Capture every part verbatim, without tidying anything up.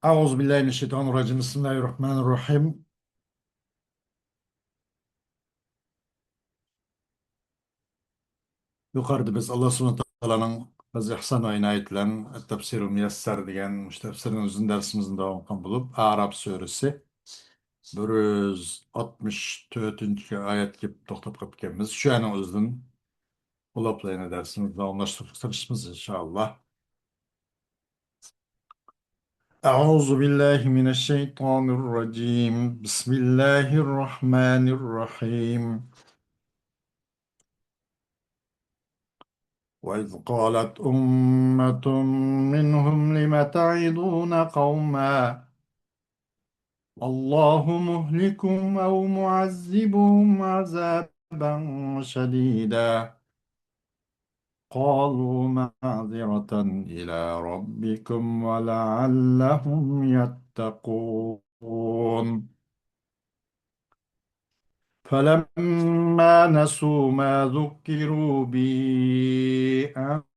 أعوذ بالله من الشيطان الرجيم. بسم الله الرحمن الرحيم. يۇقىرىدا بىز ئاللا سۇبھانەھۇ ۋە تائالانىڭ پەزلى ئىھسان ۋە ئىنايىتى بىلەن تەپسىرۇل مۇيەسسەر دېگەن مۇشۇ تەپسىرنىڭ ئۆزىنىڭ دەرسىمىزنى داۋام قىلغان بولۇپ، ئەئراپ سۈرىسى بىر يۈز ئاتمىش تۆتىنچى ئايەتكە توختاپ قېلىپتىكەنمىز. شۇ ئايەتنىڭ ئۆزىدىن ئوقۇپ يەنە دەرسىمىزنى داۋاملاشتۇرۇشقا تىرىشىمىز، ئىنشائاللا. أعوذ بالله من الشيطان الرجيم. بسم الله الرحمن الرحيم. وإذ قالت أمة منهم لم تعظون قوما الله مهلكهم أو معذبهم عذابا شديدا. قالوا معذرة إلى ربكم ولعلهم يتقون. فلما نسوا ما ذكروا به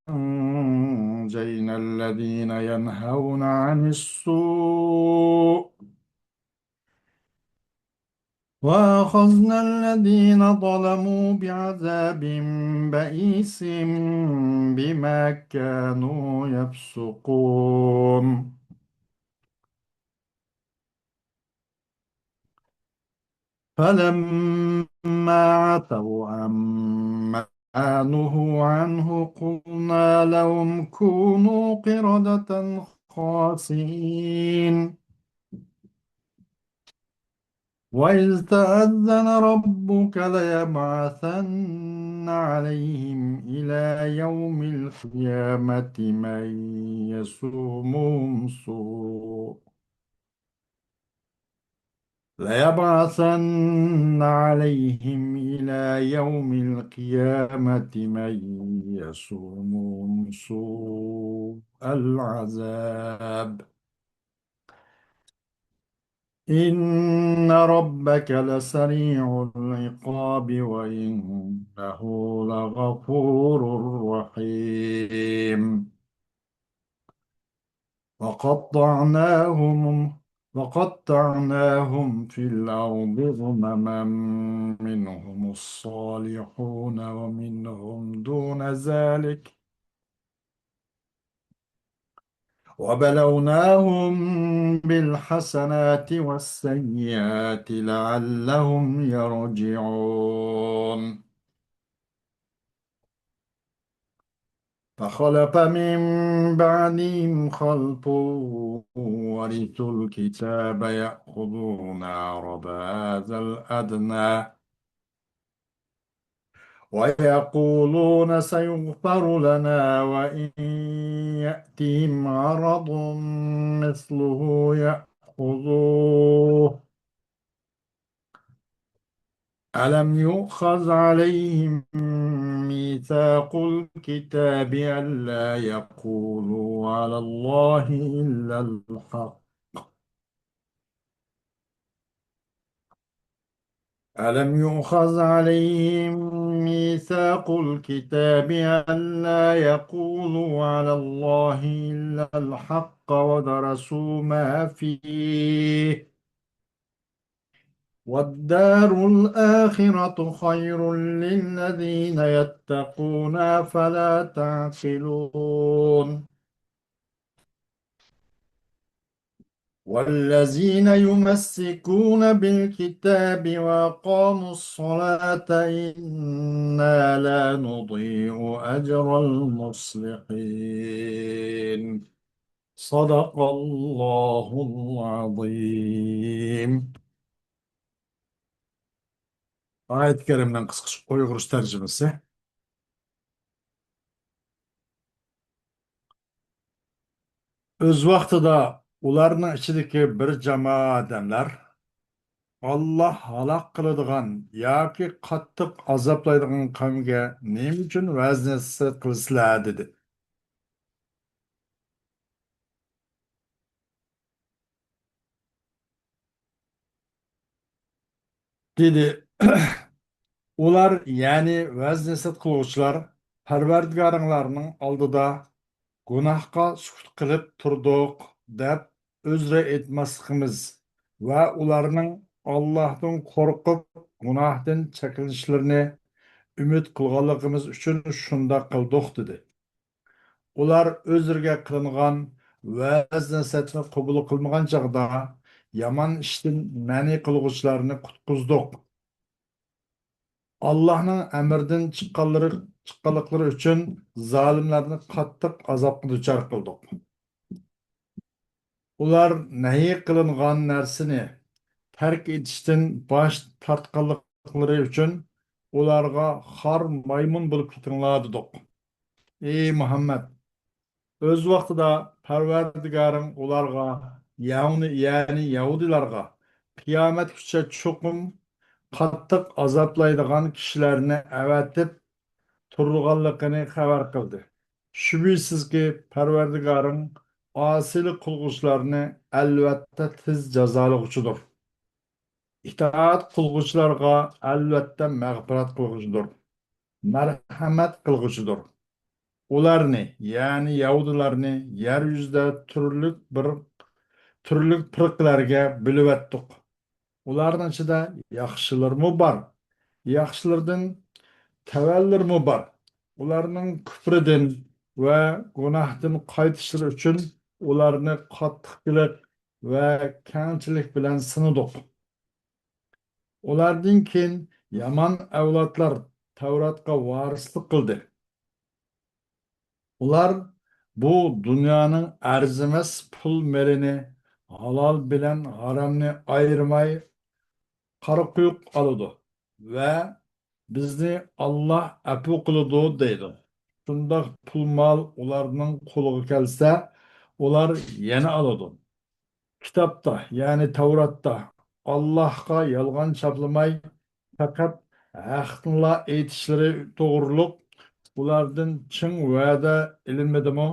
أنجينا الذين ينهون عن السوء وأخذنا الذين ظلموا بعذاب بئيس بما كانوا يفسقون. فلما عتوا عما نهوا عنه قلنا لهم كونوا قردة خاسئين. وإذ تأذن ربك ليبعثن عليهم إلى يوم القيامة من يسومهم سوء ليبعثن عليهم إلى يوم القيامة من يسومهم سوء العذاب إن ربك لسريع العقاب وإنه لغفور رحيم. وقطعناهم وقطعناهم في الأرض أمما منهم الصالحون ومنهم دون ذلك وبلوناهم بالحسنات والسيئات لعلهم يرجعون. فخلف من بعدهم خلف ورثوا الكتاب يأخذون عرض هذا الأدنى ويقولون سيغفر لنا وإن يأتهم عرض مثله يأخذوه ألم يؤخذ عليهم ميثاق الكتاب ألا يقولوا على الله إلا الحق ألم يؤخذ عليهم ميثاق الكتاب ألا يقولوا على الله إلا الحق ودرسوا ما فيه والدار الآخرة خير للذين يتقون أفلا تعقلون والذين يمسكون بالكتاب وأقاموا الصلاة إنا لا نضيع أجر المصلحين. صدق الله العظيم. ئايەت كەرىمنىڭ قىسقىچە ئۇيغۇرچە تەرجىمىسى. ئۆز ۋاقتىدا ئۇلارنىڭ ئىچىدىكى بىر جامائەت ئادەملەر، ئاللا ھالاك قىلىدىغان ياكى قاتتىق ئازابلايدىغان قەۋمگە نېمە ئۈچۈن ۋەز-نەسىھەت قىلىسىلەر؟ دېدى. دېدى. ئۇلار، يەنى ۋەز-نەسىھەت قىلغۇچىلار، پەرۋەردىگارىڭلارنىڭ ئالدىدا گۇناھقا سۈكۈت قىلىپ تۇردۇق، دەپ ئۆزرە ئېيتماسلىقىمىز ۋە ئۇلارنىڭ ئاللاھتىن قورقۇپ، گۇناھتىن چەكلىنىشلىرىنى ئۈمىد قىلغانلىقىمىز ئۈچۈن شۇنداق قىلدۇق، دېدى. ئۇلار ئۆزلىرىگە قىلىنغان ۋەز-نەسىھەتنى قوبۇل قىلمىغان چاغدا، يامان ئىشتىن مەنئى قىلغۇچىلارنى قۇتقۇزدۇق. ئاللاھنىڭ ئەمرىدىن چىققانلىرى، چىققانلىقلىرى ئۈچۈن زالىملارنى قاتتىق ئازابقا دۇچار قىلدۇق. ئۇلار نەھى قىلىنغان نەرسىنى تەرك ئېتىشتىن باش تارتقانلىقلىرى ئۈچۈن ئۇلارغا خار مايمۇن بولۇپ كېتىڭلار دېدۇق. ئى مۇھەممەد! ئۆز ۋاقتىدا پەرۋەردىگارىڭ ئۇلارغا، يەنى، يەنى يەھۇدىيلارغا، قىيامەتكىچە چوقۇم قاتتىق ئازابلايدىغان كىشىلەرنى ئەۋەتىپ تۇرىدىغانلىقىنى خەۋەر قىلدى. شۈبھىسىزكى، پەرۋەردىگارىڭ ئاسىيلىق قىلغۇچىلارنى ئەلۋەتتە تېز جازالىغۇچىدۇر. ئىتائەت قىلغۇچىلارغا ئەلۋەتتە مەغپىرەت قىلغۇچىدۇر، مەرھەمەت قىلغۇچىدۇر. ئۇلارنى، يەنى يەھۇدىيلارنى يەر يۈزىدە تۈرلۈك بىر، تۈرلۈك پىرقىلەرگە بۆلۈۋەتتۇق. ئۇلارنىڭ ئىچىدە ياخشىلىرىمۇ بار، ياخشىلىرىدىن تەۋەلىرىمۇ بار. ئۇلارنىڭ كۈپرىدىن ۋە گۇناھتىن قايتىشلىرى ئۈچۈن ئۇلارنى قاتتىقلىق ۋە كەڭچىلىك بىلەن سىنىدۇق. ئۇلاردىن كېيىن يامان ئەۋلادلار تەۋراتقا ۋارىسلىق قىلدى. ئۇلار بۇ دۇنيانىڭ ئەرزىمەس پۇل مېلىنى، ھالال بىلەن ھارامنى ئايرىماي قارا قويۇق ئالىدۇ ۋە «بىزنى ئاللاھ ئەپۇ قىلىدۇ» دەيدۇ. شۇنداق پۇل-مال ئۇلارنىڭ قولىغا كەلسە، ئۇلار يەنە ئالىدۇ. كىتابتا، يەنى تەۋراتتا، ئاللاھقا يالغان چاپلىماي، پەقەت ھەقنىلا ئېيتىشلىرى توغرۇلۇق ئۇلاردىن چىڭ ۋەدە ئېلىنمىدىمۇ؟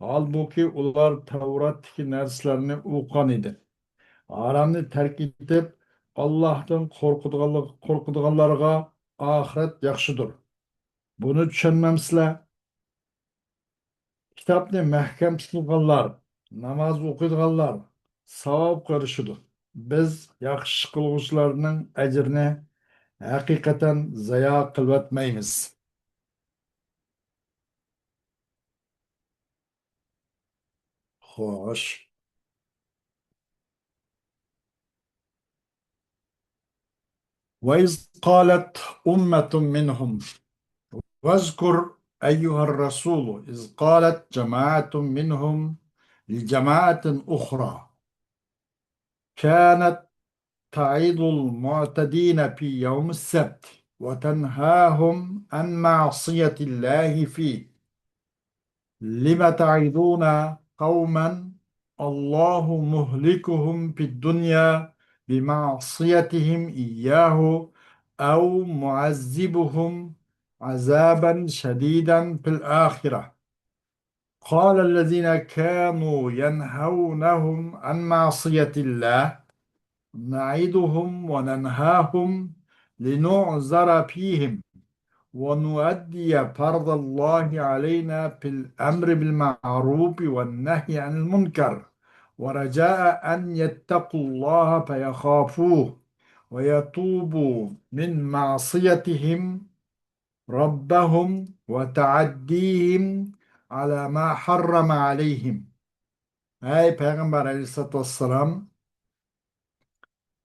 ھالبۇكى، ئۇلار تەۋراتتىكى نەرسىلەرنى ئوقۇغان ئىدى. ھارامنى تەرك ئېتىپ، ئاللاھتىن قورقىدىغانلىق-، قورقىدىغانلارغا ئاخىرەت ياخشىدۇر. بۇنى چۈشەنمەمسىلەر؟ كىتابنى مەھكەم تۇتىدىغانلار، ناماز ئوقۇيدىغانلار ساۋابقا ئېرىشىدۇ. بىز ياخشى ئىش قىلغۇچىلارنىڭ ئەجرىنى ھەقىقەتەن زايا قىلىۋەتمەيمىز. خوش. وإذ قالت أمة منهم، واذكر أيها الرسول إذ قالت جماعة منهم لجماعة أخرى كانت تعظ المعتدين في يوم السبت وتنهاهم عن معصية الله فيه. لم تعظون قوما الله مهلكهم في الدنيا بمعصيتهم إياه أو معذبهم عذابا شديدا في الآخرة. قال الذين كانوا ينهونهم عن معصية الله نعظهم وننهاهم لنعذر فيهم ونؤدي فرض الله علينا في الأمر بالمعروف والنهي عن المنكر ورجاء أن يتقوا الله فيخافوه ويتوبوا من معصيتهم ربهم وتعديهم على ما حرم عليهم. ئەي پەيغەمبەر ئەلەيھىسسالاتۇ ۋەسسالام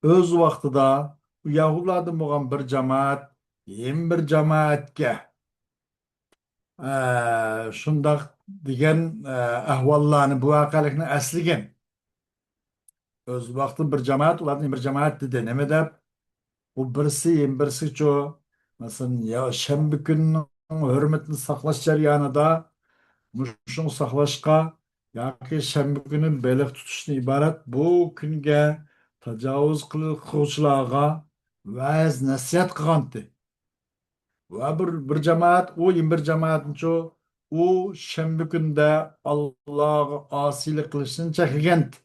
ئۆز ۋاقتىدا يەھۇدىيلاردىن بولغان بىر جامائەت يەنە بىر جامائەتكە، ئە، شۇنداق دېگەن، ئە، ئەھۋاللارنى، بۇ ۋەقەلىكنى ئەسلىگەن. ئۆز ۋاقتىدا بىر جامائەت، ئۇلاردىن بىر جامائەت دېدى. نېمە دەپ؟ ئۇ بىرسى يەنە بىرسىچۇ، مەسىلەن، يا شەنبە كۈنىنىڭ ھۆرمىتىنى ساقلاش جەريانىدا مۇشۇنى ساقلاشقا ياكى شەنبە كۈنى بېلىق تۇتۇشتىن ئىبارەت بۇ كۈنگە تاجاۋۇز قىلغۇچىلارغا ۋەز نەسىھەت قىلغانتى. ۋە بىر، بىر جامائەت، ئۇ يەنە بىر جامائەتنىچۇ، ئۇ شەنبە كۈنىدە ئاللاغا ئاسىيلىق قىلىشتىن چەكلىگەنتى.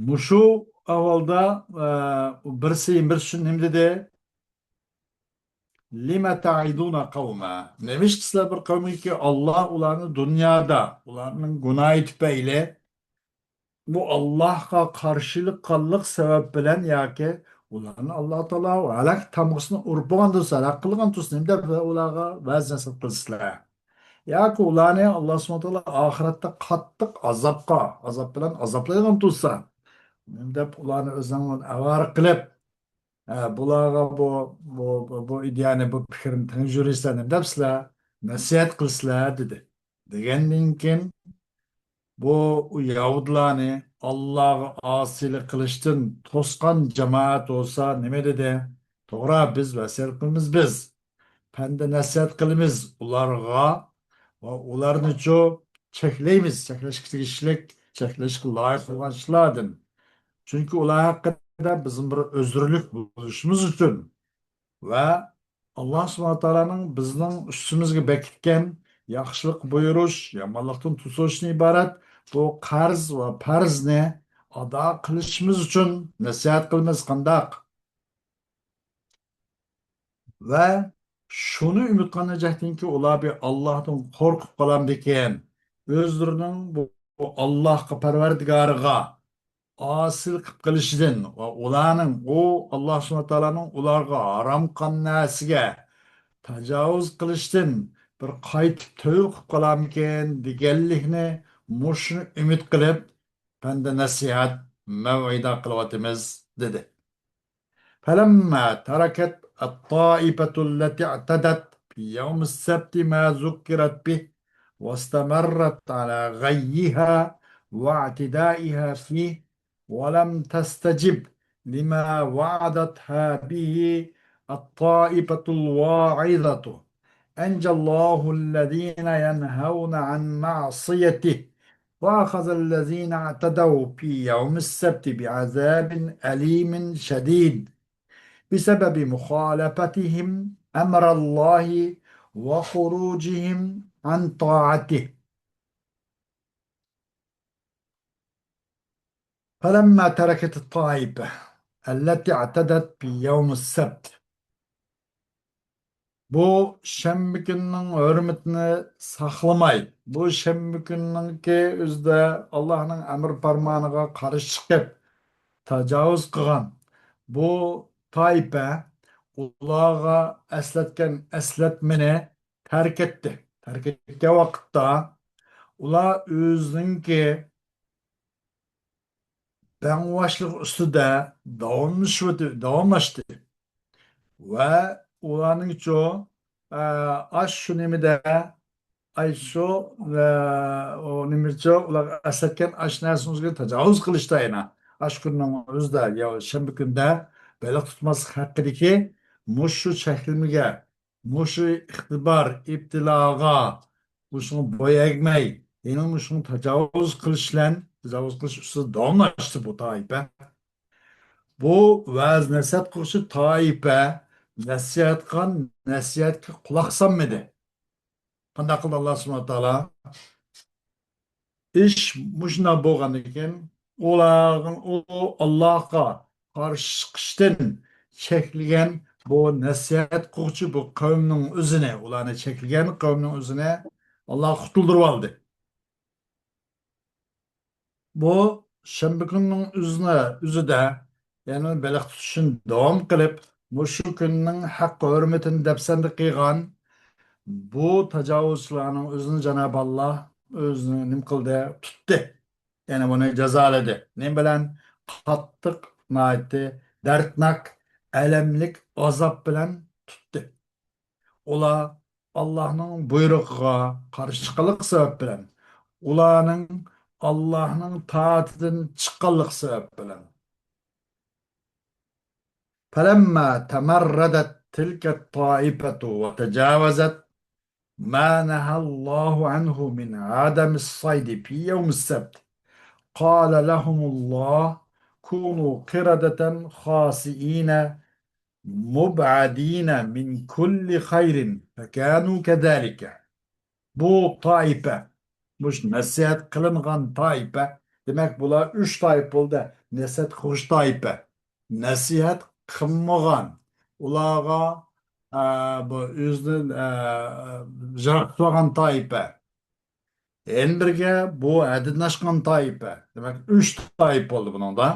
مۇشۇ ئەھۋالدا، ئە، بىرسى يەنە بىرسى ئۈچۈن نېمە دېدى؟ لم تعظون قوما. نېمىشقا سىلەر بىر قەۋمگىكى، ئاللا ئۇلارنى دۇنيادا، ئۇلارنىڭ گۇناھى تۈپەيلى، بۇ ئاللاھقا قارشىلىق قىلغانلىق سەۋەب بىلەن ياكى ئۇلارنى ئاللا تائالا ھالاك تامغىسىنى ئۇرۇپ بولغان تۇرسا، ھالاك قىلغان تۇرسا، نېمە دەپ ئۇلارغا ۋەز نەسىھەت قىلىسىلەر؟ ياكى ئۇلارنى ئاللا سۇبھانەھۇ ۋە تائالا ئاخىرەتتە قاتتىق ئازابقا، ئازاب بىلەن ئازابلايدىغان تۇرسا، نېمە دەپ ئۇلارنى ئۆزۈڭ ئاۋارە قىلىپ، ھە، بۇلارغا بۇ، بۇ، بۇ، بۇ ئىدىيەنى، بۇ پىكىرنى تىڭشىپ يۈرىسىلەر، نېمە دەپسىلەر؟ نەسىھەت قىلىسىلەر، دېدى. دېگەندىن كېيىن، بۇ يەھۇدىيلارنى ئاللاغا ئاسىيلىق قىلىشتىن توسقان جامائەت بولسا نېمە دېدى؟ توغرا، بىز ۋەسىيەت قىلىمىز، بىز پەندە نەسىھەت قىلىمىز ئۇلارغا ۋە ئۇلارنىچۇ چەكلەيمىز، چەكلەشكە تېگىشلىك، چەكلەشكە لايىق بولغان ئىشلاردىن. چۈنكى ئۇلار ھەققىدە بىزنىڭ بىر ئۆزرىلىك بولۇشىمىز ئۈچۈن ۋە ئاللا سۇبھانەھۇ ۋە تائالانىڭ بىزنىڭ ئۈستىمىزگە بېكىتكەن ياخشىلىق بۇيرۇش، يامانلىقتىن توسۇشتىن ئىبارەت بۇ قەرز ۋە پەرزنى ئادا قىلىشىمىز ئۈچۈن نەسىھەت قىلىمىز. قانداق؟ ۋە شۇنى ئۈمىد قىلغان نەجەھدىنكى، ئۇلار بىر ئاللاھتىن قورقۇپ قالامدىكىن، ئۆزلىرىنىڭ بۇ، بۇ ئاللاھقا، پەرۋەردىگارىغا ئاسىيلىق قىلىپ قېلىشىدىن ۋە ئۇلارنىڭ، ئۇ ئاللا سۇبھانەھۇ ۋە تائالانىڭ ئۇلارغا ھارام قىلغان نەرسىگە تاجاۋۇز قىلىشتىن بىر قايتىپ تۆۋە قىلىپ قالامىكىن دېگەنلىكنى، مۇشۇنى ئۈمىد قىلىپ، پەندە نەسىھەت، مەۋئىزە قىلىۋاتىمىز، دېدى. فلما تركت الطائفة التي اعتدت في يوم السبت ما ذكرت به واستمرت على غيها واعتدائها فيه ولم تستجب لما وعدتها به الطائفة الواعظة أنجى الله الذين ينهون عن معصيته وأخذ الذين اعتدوا في يوم السبت بعذاب أليم شديد بسبب مخالفتهم أمر الله وخروجهم عن طاعته. فلما تركت الطائفة التي اعتدت في يوم السبت بۇ شەنبە كۈننىڭ ھۆرمىتىنى ساقلىماي، بۇ شەنبە كۈننىڭكى ئۆزىدە ئاللاھنىڭ ئەمر پەرمانىغا قارشى چىقىپ، تاجاۋۇز قىلغان بۇ تائىپە ئۇلارغا ئەسلەتكەن ئەسلەتمىنى تەرك ئەتتى. تەرك ئەتكەن ۋاقىتتا ئۇلار ئۆزىنىڭكى بەڭۋاشلىق ئۈستىدە داۋاملىشىۋاتى-، داۋاملاشتى. ۋە ئۇلارنىڭچۇ، ئە، ئاش شۇ نېمىدە، ئاي شۇ، ئە، ئۇ نېمىچۇ، ئۇلار ئەسلەتكەن ئاش نەرسىمىزگە تاجاۋۇز قىلىشتا يەنە. ئاش كۈننىڭ ئۆزىدە، يا شەنبە كۈندە بېلىق تۇتماسلىق ھەققىدىكى مۇشۇ چەكلىمىگە مۇشۇ ئىختىبار، ئىبتىلاغا، مۇشۇڭا بوي ئەگمەي، يەنە مۇشۇڭا تاجاۋۇز قىلىش بىلەن، تاجاۋۇز قىلىش ئۈستىدە داۋاملاشتى بۇ تائىپە. بۇ ۋەز نەسىھەت قىلغۇچى تائىپە نەسىھەت قىلغان نەسىھەتكە قۇلاق سالمىدى. قانداق قىلدى ئاللا سۇبھانەھۇ ۋە تائالا؟ ئىش مۇشۇنداق بولغاندىكىن، ئۇلارنىڭ ئۇ ئاللاھقا قارشى چىقىشتىن چەكلىگەن بۇ نەسىھەت قىلغۇچى بۇ قەۋمنىڭ ئۆزىنى، ئۇلارنى چەكلىگەن قەۋمنىڭ ئۆزىنى ئاللا قۇتۇلدۇرۇۋالدى. بۇ شەنبە كۈننىڭ ئۆزىنى، ئۆزىدە، يەنى بېلىق تۇتۇشنى داۋام قىلىپ، مۇشۇ كۈننىڭ ھەق ھۆرمىتىنى دەپسەندە قىلغان بۇ تاجاۋۇزچىلارنىڭ ئۆزىنى جانابى ئاللا ئۆزىنى نېمە قىلدى؟ تۇتتى. يەنى بۇنى جازالىدى. نېمە بىلەن؟ قاتتىق، ناھايىتى دەردناك، ئەلەملىك ئازاب بىلەن تۇتتى. ئۇلار ئاللاھنىڭ بۇيرۇقىغا قارشى چىققانلىقى سەۋەب بىلەن، ئۇلارنىڭ ئاللاھنىڭ تائىتىدىن چىققانلىقى سەۋەب بىلەن. فلما تمردت تلك الطائفة وتجاوزت ما نهى الله عنه من عدم الصيد في يوم السبت، قال لهم الله: كونوا قردة خاسئين مبعدين من كل خير، فكانوا كذلك. بۇ تائىپە، مۇشۇ نەسىھەت قىلىنغان تائىپە، دېمەك، بۇلار ئۈچ تائىپە بولدى. نەسىھەت قىلغۇچى تائىپە، نەسىھەت قىلمىغان، ئۇلارغا ئە، بۇ ئۆزىدىن، ئە، يىراق تۇرغان تائىپە. يەنە بىرگە بۇ ھەددىدىن ئاشقان تائىپە. دېمەك، ئۈچ تائىپە بولدى بۇنىڭدا.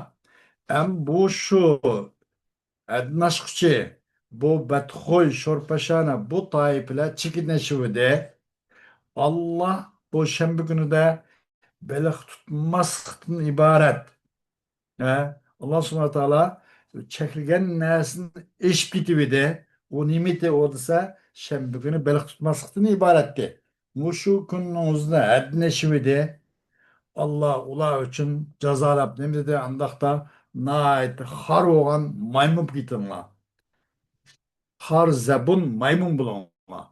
ئەم بۇ شۇ ھەددىدىن ئاشقۇچى، بۇ بەتخۇي، شورپاشانا، بۇ تائىپىلەر چېكىنىشىۋىدى. ئاللا بۇ شەنبە كۈنىدە بېلىق تۇتماسلىقتىن ئىبارەت. ھە؟ ئاللا سۇبھانەھۇ ۋە تائالا چەكلىگەن نەرسىدىن ئېشىپ كېتىۋىدى. ئۇ نېمىتى ئۇ دېسە، شەنبە كۈنى بېلىق تۇتماسلىقتىن ئىبارەتتى. مۇشۇ كۈننىڭ ئۆزىدە ھەددىنى ئېشىۋىدى. ئاللا ئۇلار ئۈچۈن جازالاپ نېمە دېدى؟ ئانداقتا ناھايىتى خار بولغان مايمۇن بولۇپ كېتىڭلار. خار زەبۇن مايمۇن بولۇڭلار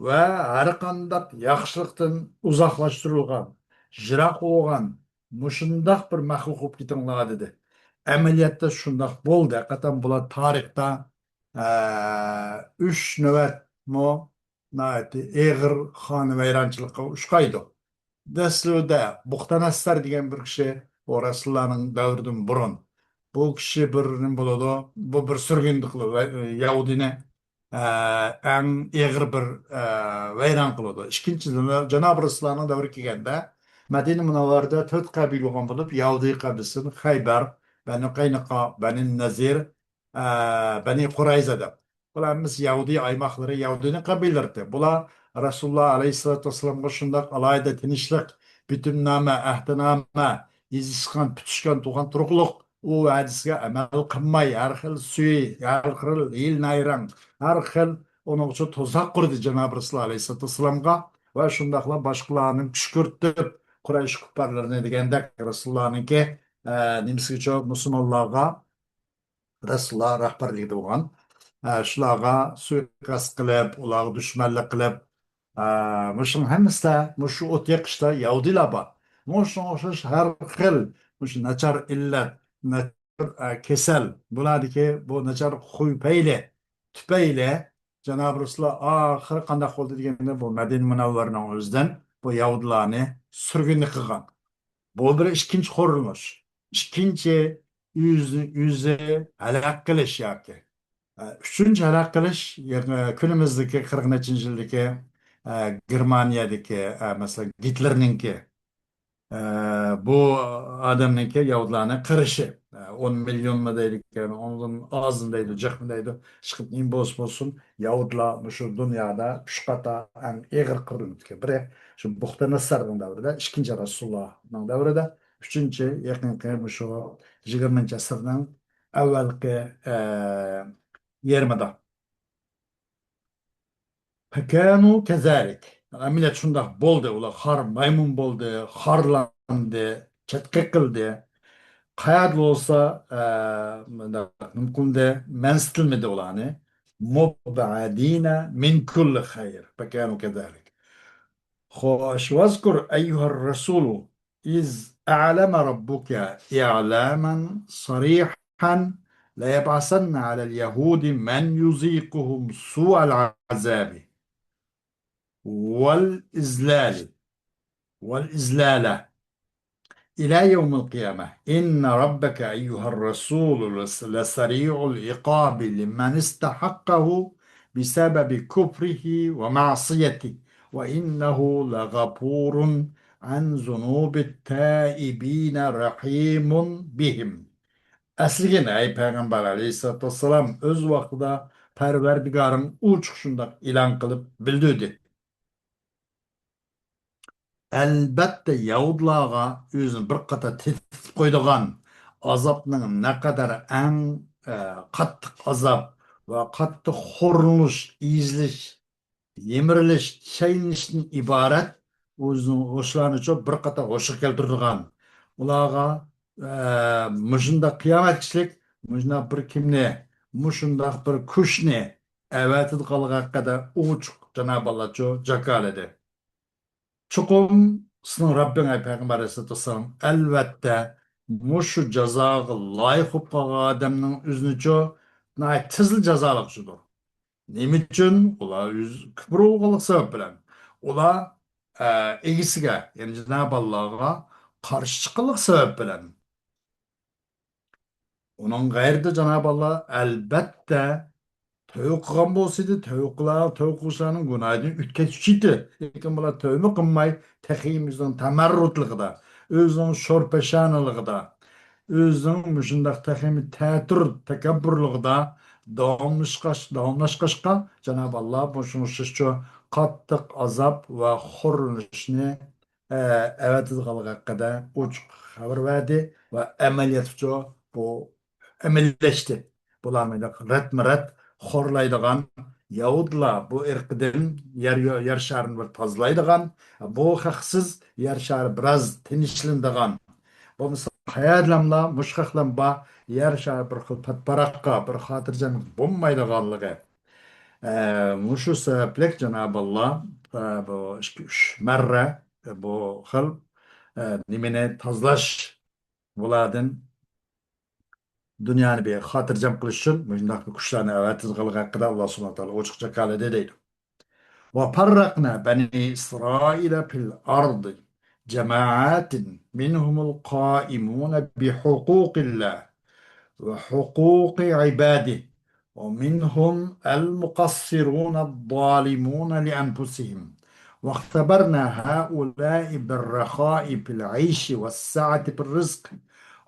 ۋە ھەر قانداق ياخشىلىقتىن ئۇزاقلاشتۇرۇلغان، يىراق بولغان مۇشۇنداق بىر مەخلۇق بولۇپ كېتىڭلار دېدى. ئەمەلىيەتتە شۇنداق بولدى. ھەقىقەتەن بۇلار تارىختا، ئە، ئۈچ نۆۋەتمۇ ناھايىتى ئېغىر خانىۋەيرانچىلىققا ئۇچرايدۇ. دەسلىپىدە بۇختەنەسسەر دېگەن بىر كىشى، ئۇ رەسۇلۇللانىڭ دەۋرىدىن بۇرۇن. بۇ كىشى بىر نېمە بولىدۇ؟ بۇ بىر سۈرگۈندە قىلىدۇ، يەھۇدىينى، ئە، ئەڭ ئېغىر بىر، ئە، ۋەيران قىلىدۇ. ئىككىنچى، جانابى رەسۇلۇللانىڭ دەۋرى كەلگەندە، مەدىنە مۇنەۋۋەرىدە تۆت قەبىلە بولغان بولۇپ، يەھۇدىي قەبىلىسىدىن خەيبەر، بەنۇ قەينۇقا، بەنۇ نەزىر، ئە، بەنى قۇرەيزە دەپ. بۇلار ھەممىسى يەھۇدىي ئايماقلىرى، يەھۇدىينىڭ قەبىلىلىرى. بۇلار رەسۇلۇللا ئەلەيھىسسالاتۇ ۋەسسالامغا شۇنداق ئالاھىدە تىنچلىق، بىتىمنامە، ئەھدىنامە، يېزىشقان، پۈتۈشكەن، تۇغقان تۇرۇقلۇق ئۇ ھەدىسىگە ئەمەل قىلماي، ھەر خىل سۈيى، ھەر خىل ھىيلە-نايرەڭ، ھەر خىل ئۇنىڭ ئۈچۈن تۇزاق قۇردى جانابى رەسۇلۇللا ئەلەيھىسسالاتۇ ۋەسسالامغا ۋە شۇنداقلا باشقىلارنى كۈشكۈرتۈپ، قۇرەيش كۇپپارلىرىنى دېگەندەك رەسۇلۇللانىڭكى، ئە، نېمىسىگىچۇ مۇسۇلمانلارغا رەسۇلۇللا رەھبەرلىكىدە بولغان، ئە، شۇلارغا سۇيىقەست قىلىپ، ئۇلارغا دۈشمەنلىك قىلىپ، ئە، مۇشۇنىڭ ھەممىسىدە مۇشۇ ئوت يېقىشتا يەھۇدىيلار بار. مۇشۇنىڭغا ئوخشاش ھەر خىل مۇشۇ ناچار ئىللەت، ناچار، ئە، كېسەل، بۇلاردىكى بۇ ناچار خۇي پەيلى، تۈپەيلى جانابى رەسۇلۇللا ئاخىرى قانداق بولدى دېگەندە، بۇ مەدىنە مۇنەۋۋەرىنىڭ ئۆزىدىن بۇ يەھۇدىيلارنى سۈرگۈندە قىلغان. بۇ بىر ئىككىنچى خورلىنىش. ئىككىنچى ئۆزى، ئۆزى ھالاك قىلىش ياكى. ئە، ئۈچىنچى ھالاك قىلىش، يېقىن، كۈنىمىزدىكى قىرىق نەچچىنچى يىلدىكى، ئە، گېرمانىيەدىكى، ئە، مەسىلەن، گىتلېرنىڭكى، ئە، بۇ ئادەمنىڭكى يەھۇدىيلارنى قىرىشى. ئە، ئون مىليونمۇ دەيدىكەن، ئۇنىڭدىن ئازمۇ دەيدۇ، جىقمۇ دەيدۇ. ئىشقىلىپ، نېمە بولسا بولسۇن، يەھۇدىيلار مۇشۇ دۇنيادا ئۈچ قاتا ئەڭ ئېغىر قىرىلىدىكەن. بىرى شۇ بۇختەنەسسەرنىڭ دەۋرىدە، ئىككىنچى رەسۇلۇللانىڭ دەۋرىدە، ئۈچىنچى يېقىنقى مۇشۇ يىگىرمىنچى ئەسىرنىڭ ئەۋۋەلقى، ئە، يېرىمىدا. فكانوا كذلك. ئەمەلىيەت شۇنداق بولدى. ئۇلار خار مايمۇن بولدى، خارلاندى، چەتكە قىلدى. قەيەردە بولسا، ئە، مۇنداق نېمە قىلدى، مەنسىتىلمىدى ئۇلارنى. مبعدين من كل خير. فكانوا كذلك. خوش، واذكر أيها الرسول إذ أعلم ربك إعلاما صريحا ليبعثن على اليهود من يذيقهم سوء العذاب والإذلال، والإذلال إلى يوم القيامة. إن ربك أيها الرسول لس-، لسريع العقاب لمن استحقه بسبب كفره ومعصيته، وإنه لغفور عن ذنوب التائبين رحيم بهم. ئەسلىگىن، ئەي پەيغەمبەر ئەلەيھىسسالاتۇ ۋەسسالام، ئۆز ۋاقتىدا پەرۋەردىگارىڭ ئوچۇق شۇنداق ئېلان قىلىپ بىلدۈردى. ئەلبەتتە، يەھۇدىيلارغا ئۆزىنى بىر قاتار تېتىتىپ قويىدىغان ئازابنىڭ نەقەدەر ئەڭ، ئە، قاتتىق ئازاب ۋە قاتتىق خورلىنىش، ئېزىلىش، يىمىرىلىش، چەينىلىشتىن ئىبارەت ئۆزىنىڭ ئوشۇلارنىچۇ بىر قاتار ھوشىغا كەلتۈرىدىغان، ئۇلارغا، ئە، مۇشۇنداق قىيامەتكىچىلىك مۇشۇنداق بىر كىمنى، مۇشۇنداق بىر كۈچنى ئەۋەتىدىغانلىقى ھەققىدە ئوچۇق جانابى ئاللاچۇ جاكارلىدى. چوقۇم سېنىڭ رەببىڭ، ئەي پەيغەمبەر ئەلەيھىسسالاتۇ ۋەسسالام، ئەلۋەتتە مۇشۇ جازاغا لايىق بولۇپ قالغان ئادەمنىڭ ئۆزىنىچۇ ناھايىتى تېزلا جازالىغۇچىدۇر. نېمە ئۈچۈن؟ ئۇلار ئۆز كۇپۇر بولغانلىق سەۋەب بىلەن. ئۇلار، ئە، ئىگىسىگە، يەنى جانابى ئاللاغا قارشى چىققانلىق سەۋەب بىلەن. ئۇنىڭ غەيرىدە جانابى ئاللا، ئەلبەتتە، تەۋبە قىلغان بولسىدى، تەۋبە قىلا-، تەۋبە قىلغۇچىلارنىڭ گۇناھىدىن ئۆتكەچ چۈشىدى. لېكىن بۇلار تەۋبە قىلماي، تېخى ئۆزىنىڭ تەمەررۇتلۇقىدا، ئۆزىنىڭ شورپەشانىلىقىدا، ئۆزىنىڭ مۇشۇنداق تېخىمۇ تەتۈر تەكەببۇرلۇقىدا داۋاملاشقاچ-، داۋاملاشقاچقا، جانابى ئاللا مۇشۇنىڭ ئۈستىچۇ قاتتىق ئازاب ۋە خورلىنىشنى، ئە، ئەۋەتىدىغانلىقى ھەققىدە ئوچۇق خەۋەر بەردى ۋە ئەمەلىيەتتىچۇ بۇ ئەمەلىيلەشتى. بۇلار مۇنداق رەتمۇ رەت خورلايدىغان، يەھۇدىيلار بۇ ئىرقىدىن يەر، يەر شارىنى بىر تازىلايدىغان، بۇ خەقسىز يەر شارى بىراز تىنچلىنىدىغان، بولمىسا قەيەردىلەملا مۇشۇ خەقلەم بار، يەر شارى بىر خىل پاتپاراققا، بىر خاتىرجەملىك بولمايدىغانلىقى. ئە، مۇشۇ سەۋەبلىك جانابى ئاللا، ئە، بۇ ئىككى، ئۈچ مەررە، ئە، بۇ خىل، ئە، نېمىنى تازىلاش، بۇلاردىن دۇنيانى بىر خاتىرجەم قىلىش ئۈچۈن مۇشۇنداق بىر كۈچلەرنى ئەۋەتىدىغانلىقى ھەققىدە ئاللا سۇبھانەھۇ ۋە تائالا ئوچۇق جاكارلىدى دەيدۇ. وفرقنا بني إسرائيل في الأرض جماعات منهم القائمون بحقوق الله وحقوق عباده ومنهم المقصرون الظالمون لأنفسهم واختبرنا هؤلاء بالرخاء في العيش والسعة في الرزق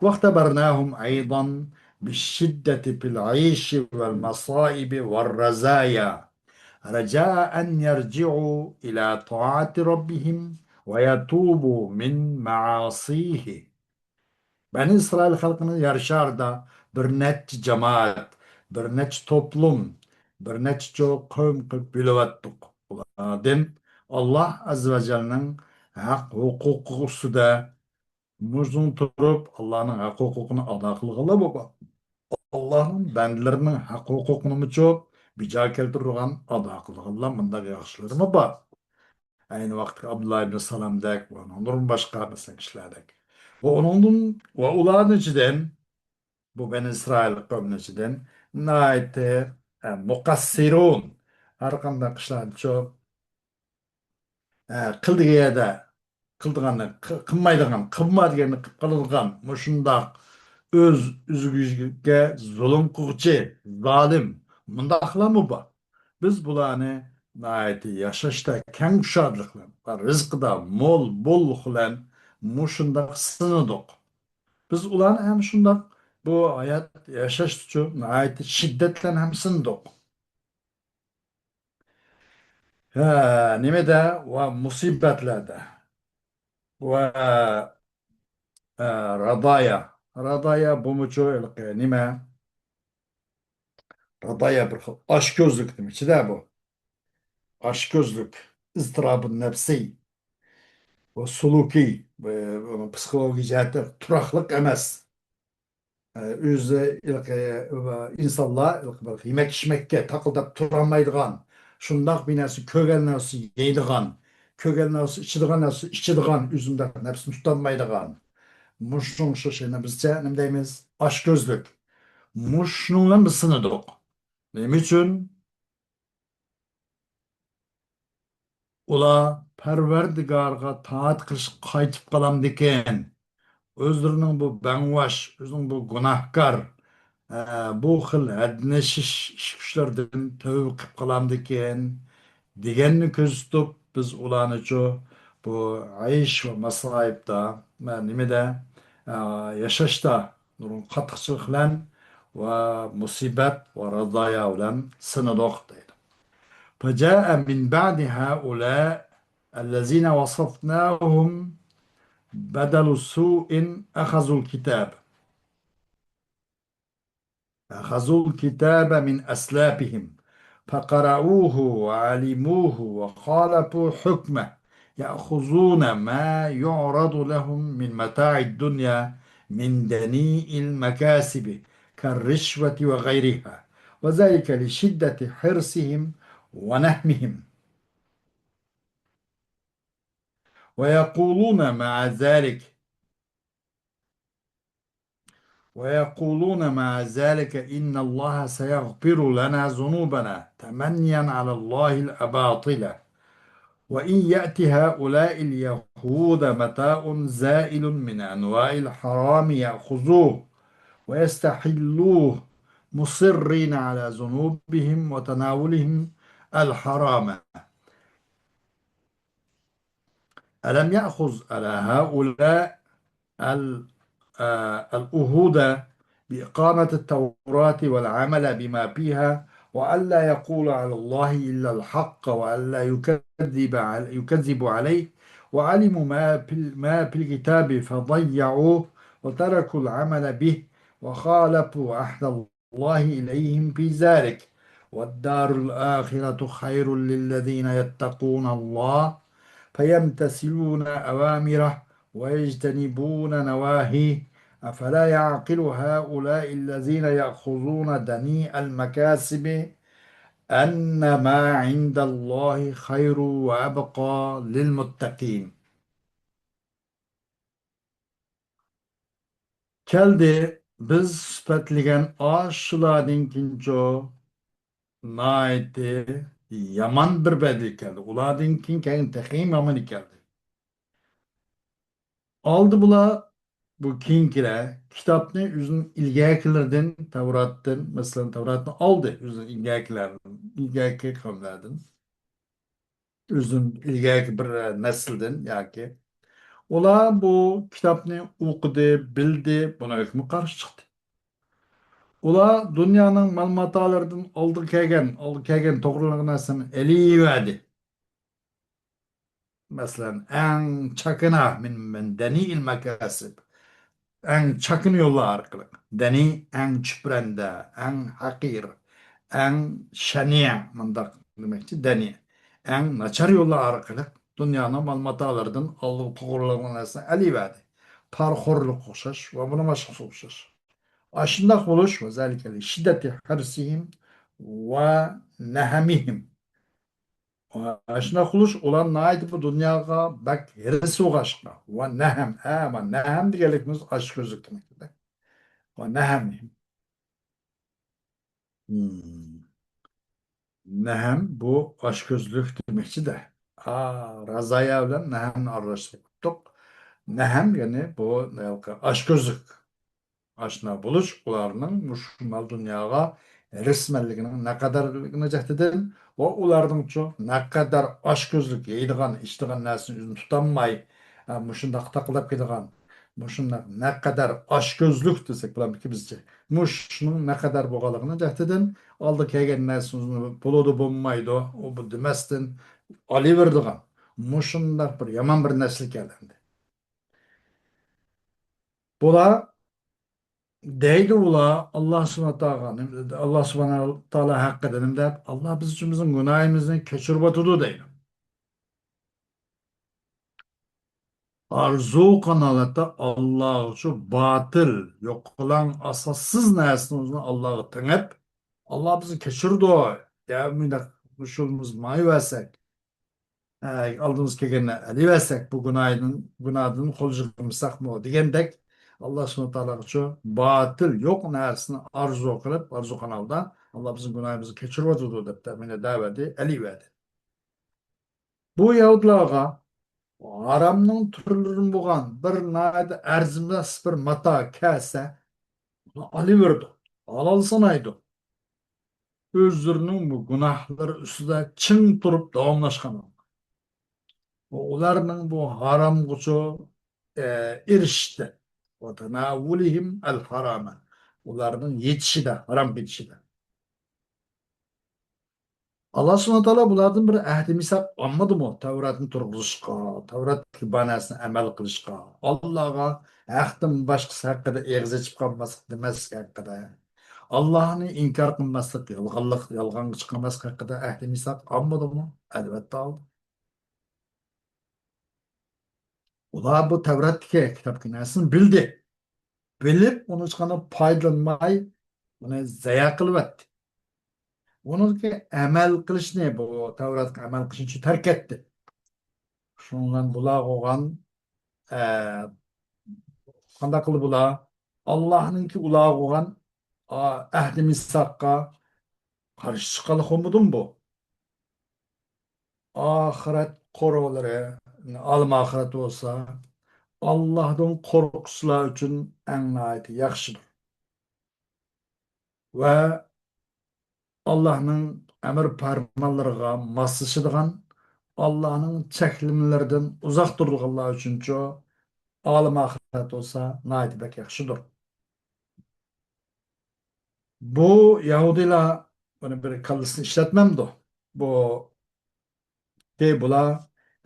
واختبرناهم أيضا بالشدة في العيش والمصائب والرزايا رجاء أن يرجعوا إلى طاعة ربهم ويتوبوا من معاصيه. بەنى ئىسرائىل خەلقىنى يەر شارىدا بىر نەچچە جامائەت، بىر نەچچە توپلۇم، بىر نەچچە چوڭ قەۋم قىلىپ بۆلۈۋەتتۇق. ئۇلاردىن ئاللا ئەززە ۋە جەللىنىڭ ھەق ھوقۇقى ئۈستىدە مۇزۇن تۇرۇپ، ئاللانىڭ ھەق ھوقۇقىنى ئادا قىلغانلار بار. ئاللانىڭ بەندىلىرىنىڭ ھەق ھوقۇقىنىمۇچۇ بىجا كەلتۈرىدىغان، ئادا قىلىدىغانلار مۇنداق ياخشىلىرىمۇ بار. ئەينى ۋاقىتتىكى ئابدۇللا ئىبن سالامدەك ۋە ئۇنىڭدىن باشقا مەسىلەن كىشىلەردەك. ۋە ئۇنىڭدىن ۋە ئۇلارنىڭ ئىچىدىن، بۇ بەنى ئىسرائىل قەۋمىنىڭ ئىچىدىن ناھايىتى، ئە، مۇقەسسىرۇن، ھەر قانداق ئىشلارنىچۇ، ئە، قىل دېگەن يەردە قىلىدىغاننى قى-، قىلمايدىغان، قىلما دېگەننى قىلىپ قالىدىغان، مۇشۇنداق ئۆز ئۆزىگە زۇلۇم قىلغۇچى، زالىم، مۇنداقلارمۇ بار. بىز بۇلارنى ناھايىتى ياشاشتا كەڭ شادلىق بىلەن، رىزقىدا مول بوللۇق بىلەن مۇشۇنداق سىنىدۇق. بىز ئۇلارنى ھەم شۇنداق بۇ ھايات ياشاشتىچۇ ناھايىتى شىددەت بىلەن ھەم سىنىدۇق. ھە، نېمىدە ۋە مۇسىبەتلەردە ۋە، ئە، رادايا. رادايا بۇمۇچۇ ھېلىقى نېمە؟ رادايا بىر خىل ئاچكۆزلۈك نېمىچىدە بۇ؟ ئاچكۆزلۈك، ئىزتىرابۇ نەپسىي، بۇ سۇلۇكىي، بۇ، بۇ پسىخولوگىيە جەھەتتە تۇراقلىق ئەمەس. ئۆزى ھېلىقى، ئىنسانلار ھېلىقى بىر يېمەك-ئىچمەككە تاقىلداپ تۇرالمايدىغان، شۇنداق بىر نەرسە، كۆرگەن نەرسە يەيدىغان، كۆرگەن نەرسە ئىچىدىغان، نەرسە ئىچىدىغان، ئۆزىنى نەپسىنى تۇتالمايدىغان. مۇشۇنىڭ شۇ شېنى بىزچە نېمە دەيمىز؟ ئاچكۆزلۈك. مۇشۇنىڭ بىلەن بىز سىنىدۇق. نېمە ئۈچۈن؟ ئۇلار پەرۋەردىگارىغا تائەت قىلىشقا قايتىپ قالامدىكىن، ئۆزلىرىنىڭ بۇ بەڭۋاش، ئۆزىنىڭ بۇ گۇناھكار، ئە، بۇ خىل ھەددىنى ئېشىش ئىش-، كۈچلىرىدىن تەۋبە قىلىپ قالامدىكىن دېگەننى كۆزىتىپ، بىز ئۇلارنىچۇ بۇ ئەيش ۋە ماسائىبتا، مە-، نېمىدە، ئە، ياشاشتا نۇرغۇن قاتتىقچىلىق بىلەن ۋە مۇسىبەت ۋە رازايا بىلەن سىنىدۇق دەيدۇ. فجاء من بعد هؤلاء الذين وصفناهم بدل سوء أخذوا الكتاب. أخذوا الكتاب من أسلافهم فقرؤوه وعلموه وخالفوا حكمه يأخذون ما يعرض لهم من متاع الدنيا من دنيء المكاسب كالرشوة وغيرها وذلك لشدة حرصهم ونهمهم ويقولون مع ذلك ويقولون مع ذلك إن الله سيغفر لنا ذنوبنا تمنيا على الله الأباطلة وإن يأت هؤلاء اليهود متاع زائل من أنواع الحرام يأخذوه ويستحلوه مصرين على ذنوبهم وتناولهم الحرام. ألم يأخذ على هؤلاء ال-، آه، العهود بإقامة التوراة والعمل بما فيها، وألا يقول على الله إلا الحق، وألا يكذب عل-، يكذب عليه، وعلموا ما في ال-، ما في الكتاب فضيعوه، وتركوا العمل به، وخالفوا عهد الله إليهم في ذلك، والدار الآخرة خير للذين يتقون الله فيمتثلون أوامره ويجتنبون نواهيه، أفلا يعقل هؤلاء الذين يأخذون دنيء المكاسب أن ما عند الله خير وأبقى للمتقين. كەلدى، بىز سۈپەتلىگەن ئاشۇلاردىن كېيىنچۇ ناھايىتى يامان بىر بەدىل كەلدى. ئۇلاردىن كېيىن كەلگەن تېخىمۇ يامىنى كەلدى. ئالدى بۇلار، بۇ كېيىنكىلەر كىتابنى ئۆزىنىڭ ئىلگەركىلىرىدىن، تەۋراتتىن، مەسىلەن، تەۋراتنى ئالدى ئۆزىنىڭ ئىلگەركىلەردىن، ئىلگەركى قەۋملەردىن. ئۆزىدىن ئىلگەركى بىر نەسىلدىن ياكى. ئۇلار بۇ كىتابنى ئوقۇدى، بىلدى، بۇنىڭ ھۆكمى قارشى چىقتى. ئۇلار دۇنيانىڭ مال-ماتالىرىدىن ئالدىغا كەلگەن، ئالدىغا كەلگەن توغرىلىق نەرسىنى ئېلىۋەردى. مەسىلەن، ئەڭ چاكىنا مىن، مىن دەنىئىل مەكاسىب. ئەڭ چاكىنا يوللار ئارقىلىق. دەنى ئەڭ چۈپرەندە، ئەڭ ھەقىر، ئەڭ شەنىئ، مۇنداق دېمەكچى، دەنى. ئەڭ ناچار يوللار ئارقىلىق دۇنيانىڭ مال-ماتالىرىدىن ئالدىغا توغرىلىغان نەرسىنى ئەلىۋەردى. پارىخورلۇققا ئوخشاش ۋە بۇنىڭ باشقىسىغا ئوخشاش. ئاشۇنداق بولۇش، وذلك لشدة حرصهم ونهمهم. ئاشۇنداق قىلىش ئۇلار ناھايىتى بۇ دۇنياغا بەك ھېرىس بولغاچقا، ۋە نەھەم، ھە، ۋە نەھەم دېگەنلىكىمىز ئاچكۆزلۈك دېمەكتە. ۋە نەھەم. مم. نەھەم بۇ ئاچكۆزلۈك دېمەكچىدە. ئا، رازايا بىلەن نەھەمنى ئارىلاشتۇرۇپ ئوقۇتتۇق. نەھەم، يەنى بۇ ھېلىقى ئاچكۆزلۈك. ئاشۇنداق بولۇش ئۇلارنىڭ مۇشۇ مال دۇنياغا ھېرىسمەنلىكىنىڭ نەقەدەرلىكىنىڭ جەھىتىدىن ۋە ئۇلارنىڭچۇ نەقەدەر ئاچكۆزلۈك يەيدىغان، ئىچىدىغان نەرسىنى ئۆزىنى تۇتالماي، ئە، مۇشۇنداق تاقىلاپ كېتىدىغان، مۇشۇنداق نەقەدەر ئاچكۆزلۈك دېسەك بولامدىكى بىزچە، مۇشۇنىڭ نەقەدەر بولغانلىقىنىڭ جەھىتىدىن ئالدى كەلگەن نەرسىنى بولىدۇ، بولمايدۇ، ئۇ بۇ دېمەستىن ئالىۋېرىدىغان مۇشۇنداق بىر يامان بىر نەسىل كەلدى. بۇلار دەيدۇ، ئۇلار ئاللا سۇبھانە تائالاغا، ئاللا سۇبھانە تائالا ھەققىدە نېمە دەپ، ئاللا بىز ئۈچۈن بىزنىڭ گۇناھىمىزنى كەچۈرۈۋاتىدۇ دەيدۇ. ئارزۇ قىلغان ھالەتتە ئاللاغىچۇ باتىل، يوقىلاڭ، ئاساسسىز نەرسىنى ئۆزىنى ئاللاغا تېڭىپ، ئاللا بىزنى كەچۈرىدۇ، يا مۇنداق مۇشۇ يولىمىزنى ماڭىۋەرسەك، ئە، ئالدىمىزغا كەلگەننى ئېلىۋەرسەك، بۇ گۇناھىدىن، گۇناھدىن قول يىغمىساقمۇ دېگەندەك، ئاللا سۇبھانە تائالاغىچۇ باتىل، يوق نەرسىنى ئارزۇ قىلىپ، ئارزۇ قىلغان ھالدا، ئاللا بىزنىڭ گۇناھىمىزنى كەچۈرۈۋاتىدۇ دەپ تەمىنە دەۋەردى، ئېلىۋەردى. بۇ يەھۇدلارغا ھارامنىڭ تۈرلىرىدىن بولغان بىر ناھايىتى ئەرزىمەس بىر ماتا كەلسە، ئۇنى ئالىۋېرىدۇ، ھالال سانايدۇ. ئۆزلىرىنىڭ بۇ گۇناھلىرى ئۈستىدە چىڭ تۇرۇپ داۋاملاشقان. ئۇلارنىڭ بۇ ھارامغىچۇ، ئە، ئېرىشىشتە، وتناولهم الحرام، ئۇلارنىڭ يېتىشىدە، ھارامغا يېتىشىدە. ئاللا سۇبھانە تائالا بۇلاردىن بىر ئەھدى مىساق ئالمىدىمۇ؟ تەۋراتنى تۇرغۇزۇشقا، تەۋراتتىكى بار نەرسىنى ئەمەل قىلىشقا، ئاللاغا ھەقتىن باشقىسى ھەققىدە ئېغىز ئېچىپ قالماسلىق دېمەسلىك ھەققىدە، ئاللانى ئىنكار قىلماسلىق، يالغانلىق، يالغانغا چىقماسلىق ھەققىدە ئەھدى مىساق ئالمىدىمۇ؟ ئەلۋەتتە ئالدى. ئۇلار بۇ تەۋراتتىكى كىتابتىكى نەرسىنى بىلدى. بىلىپ، ئۇنى ھېچقانداق پايدىلانماي، ئۇنى زايە قىلىۋەتتى. ئۇنىڭكى ئەمەل قىلىشنى، بۇ تەۋراتقا ئەمەل قىلىشنى تەرك ئەتتى. شۇنىڭ بىلەن بۇلار بولغان، ئە، قانداق قىلدى بۇلار؟ ئاللانىڭكى ئۇلارغا بولغان، ئە، ئەھدى مىساققا قارشى چىققانلىق بولمىدىمۇ بۇ؟ ئاخىرەت قوراللىرى، ئالەم ئاخىرەت بولسا، ئاللاھتىن قورقۇشلار ئۈچۈن ئەڭ ناھايىتى ياخشىدۇر. ۋە ئاللاھنىڭ ئەمر پەرمانلىرىغا ماسلىشىدىغان، ئاللاھنىڭ چەكلىمىلىرىدىن ئۇزاق تۇرىدىغانلار ئۈچۈنچۇ ئالەم ئاخىرەت بولسا ناھايىتى بەك ياخشىدۇر. بۇ يەھۇدىيلار بۇنى بىر كاللىسىنى ئىشلەتمەمدۇ؟ بۇ دەي بۇلار،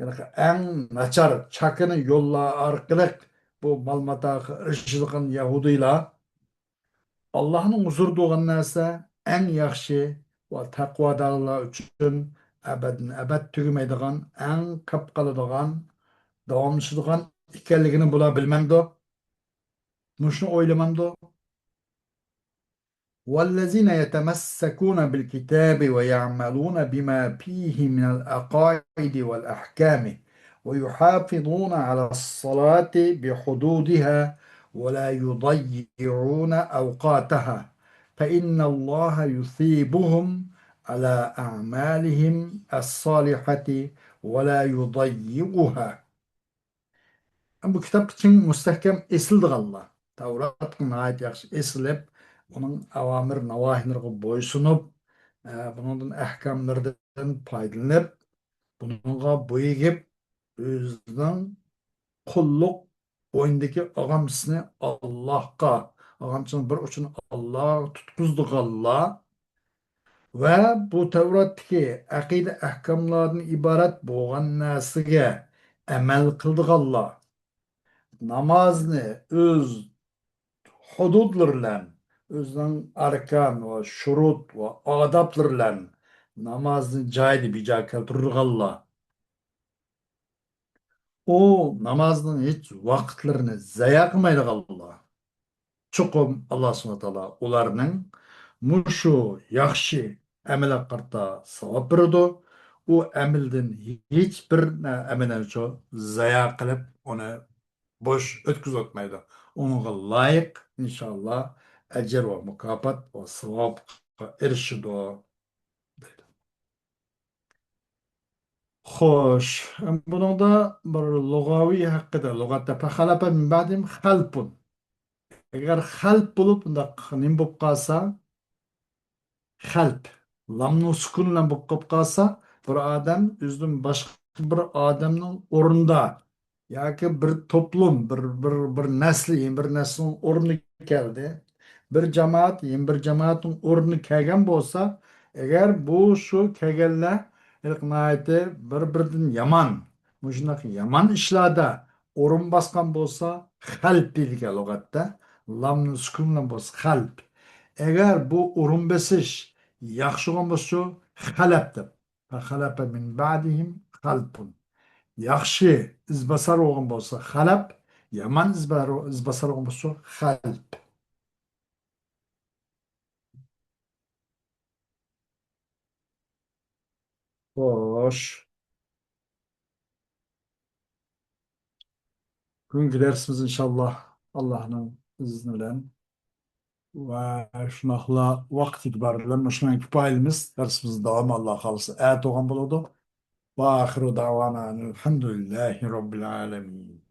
يەنى ئەڭ ناچار چاكىنا يوللار ئارقىلىق بۇ مال-ماتاغا ئېرىشىدىغان يەھۇدىيلار ئاللاھنىڭ ھۇزۇرىدا بولغان نەرسە ئەڭ ياخشى ۋە تەقۋادارلار ئۈچۈن ئەبەددىن ئەبەد تۈگىمەيدىغان، ئەڭ كۆپ قالىدىغان، داۋاملىشىدىغان ئىكەنلىكىنى بۇلار بىلمەمدۇ؟ مۇشۇنى ئويلىمامدۇ؟ والذين يتمسكون بالكتاب ويعملون بما فيه من العقائد والأحكام ويحافظون على الصلاة بحدودها ولا يضيعون أوقاتها فإن الله يثيبهم على أعمالهم الصالحة ولا يضيعها. بۇ كىتابقا چىڭ مۇستەھكەم ئېسىلىدىغانلار، تەۋراتقا ناھايىتى ياخشى ئېسىلىپ، ئۇنىڭ ئاۋامىر ناۋاھىلىرىغا بويسۇنۇپ، ئە، بۇنىڭدىن ئەھكاملىرىدىن پايدىلىنىپ، بۇنىڭغا بويىگىپ، ئۆزىنىڭ قۇللۇق بوينىدىكى ئاغامچىسىنى ئاللاھقا، ئاغامچىنىڭ بىر ئۇچىنى ئاللاھقا تۇتقۇزىدىغانلار ۋە بۇ تەۋراتتىكى ئەقىدە ئەھكاملاردىن ئىبارەت بولغان نەرسىگە ئەمەل قىلىدىغانلار، نامازنى ئۆز ھۇدۇدلىرى بىلەن، ئۆزىنىڭ ئاركان ۋە شۇرۇت ۋە ئادابلىرى بىلەن نامازنى جايىدا بىجا كەلتۈرىدىغانلار، ئۇ نامازنىڭ ھېچ ۋاقىتلىرىنى زايە قىلمايدىغانلار، چوقۇم ئاللا سۇبھانەھۇ ۋە تائالا ئۇلارنىڭ مۇشۇ ياخشى ئەمىلىگە قارىتا ساۋاب بېرىدۇ. ئۇ ئەمىلدىن ھېچ بىر ئەمىلىنى زايە قىلىپ، ئۇنى بوش ئۆتكۈزۈۋەتمەيدۇ. ئۇنىڭغا لايىق، ئىنشائاللا، ئەجىر ۋە مۇكاپات ۋە ساۋابقا ئېرىشىدۇ، دەيدۇ. خوش، بۇنىڭدا بىر لۇغەۋى ھەققىدە، لۇغەتتە فخلف من بعدهم خلف. ئەگەر خەلپ بولۇپ، بۇنداق نېمە بولۇپ قالسا، خەلپ، لامنىڭ سۈكۈن بىلەن بولۇپ قېلىپ قالسا، بىر ئادەم ئۆزىدىن باشقا بىر ئادەمنىڭ ئورنىدا ياكى بىر توپلۇم، بىر، بىر، بىر نەسلى، يەنە بىر نەسلىنىڭ ئورنىدا كەلدى. بىر جامائەت، يەنە بىر جامائەتنىڭ ئورنىدا كەلگەن بولسا، ئەگەر بۇ شۇ كەلگەنلەر ھېلىقى ناھايىتى بىر-بىرىدىن يامان، مۇشۇنداق يامان ئىشلاردا ئورۇن باسقان بولسا، خەلپ دېيدىكەن لۇغەتتە. لامنى سۈكۈن بىلەن بولسا، خەلپ. ئەگەر بۇ ئورۇن بېسىش ياخشى بولغان بولسا، خەلەپ دەپ. فخلف من بعدهم خلف. ياخشى ئىزباسار بولغان بولسا، خەلەپ. يامان ئىزبار-، ئىزباسار بولغان بولسا، خەلپ. خوش. بۈگۈنكى دەرسىمىز ئىنشاللا ئاللانىڭ ئىزنى بىلەن ۋە شۇنداقلا ۋاقىت ئېتىبارى بىلەن مۇشۇنىڭ كۇپايىمىز دەرسىمىز داۋامى ئاللا خالىسا ئەتە بولغان بولىدۇ. وآخر دعوانا أن الحمد لله رب العالمين.